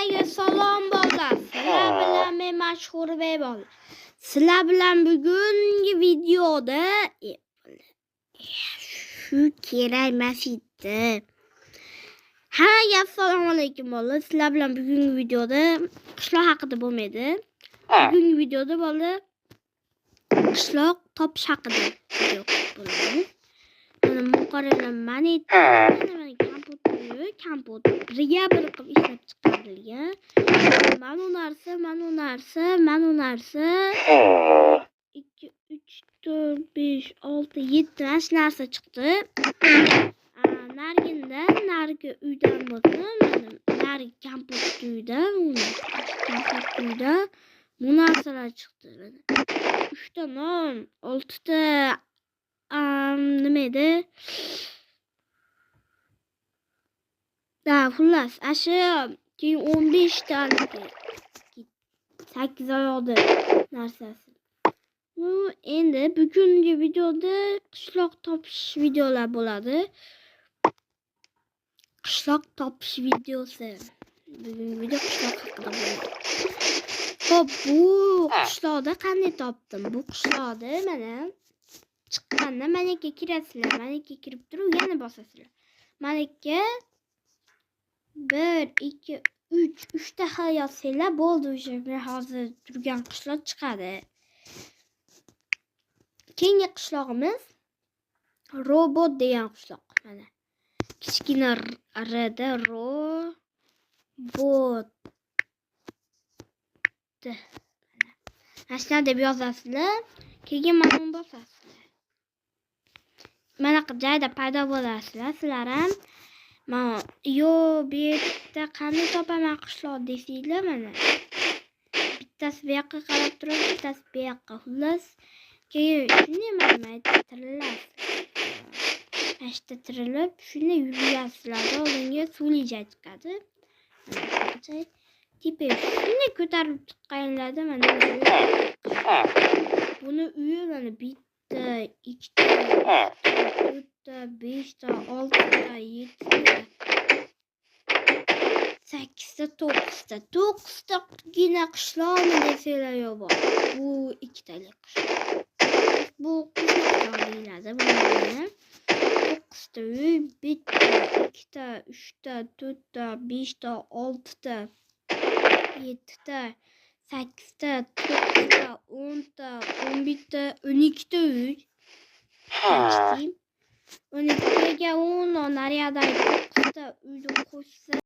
Hammaga salom bolalar. Sizlar bilan men Mashhurbek bolalar. Sizlar bilan bugungi videoda shu kerak emas edi. Hammaga assalomu alaykum bolalar. Sizlar bilan bugungi videoda qishloq haqida bo'lmaydi. Bugungi videoda bolalar qishloq topish haqida video bo'ladi. Mana muqarrarlar mana mana kompot uyi, kompot birga bir qilib ishlab chiqarilgan. Mana u narsa, mana u narsa, mana u narsa 2 3 4 5 6 7 mana shu narsa chiqdi. Narginda, narigi uydan bo'lsa, mana narigi kompot uydan, uni kompot uydan bu narsalar chiqdi. Mana 3 ta non, 6 ta nima edi? Da, xullas, ashu keyin 15 ta 8 oyoqli narsasi. Bu endi bugungi videoda qishloq topish videolar bo'ladi. Qishloq topish videosi. Bugungi video qishloq haqida bo'ladi. Xo'p, bu qishloqda qanday topdim? Bu qishloqda mana chiqqanda mana yerga kirasizlar. Mana yerga kirib turib yana bosasizlar. Mana yerga 1 2 3 3 ta xil yozsanglar bo'ldi, o'sha men hozir turgan qishloq chiqadi. Keyingi qishlog'imiz robot degan qishloq. Mana kichkina rda robot. Mana shunaqa deb yozasizlar. Keyin mana buni bosasizlar. Mana joyda paydo bo'lasizlar. Sizlar ham mana yo bu yerda qanday topaman qishloq desanglar, mana bittasi bu yoqqa qarab turadi, bittasi bu yoqqa. Xullas, keyin shunday mana tirilasiz. Mana shu yerda tirilib, shunday yurasizlar. Oldinga suvli joy chiqadi. Mana shu joy. Tepa shunday ko'tarilib chiqqanlarda mana buni uyi mana bitta, ikkita, to'rtta, beshta, oltita, yettita, sakkizta, to'qqizta. To'qqiztagina qishloqmi desanglar yo'q bor. Bu ikkitalik qishloq. Bu qishloq deyiladi. Buni to'qqizta uy, bitta, ikkita, uchta, to'rtta, beshta, oltita, yettita, sakkizta, to'qqizta, o'nta, 11ta, 12ta uy. Почти. 12ga 10 nariyadagi to'qqizta uyni qo'shsa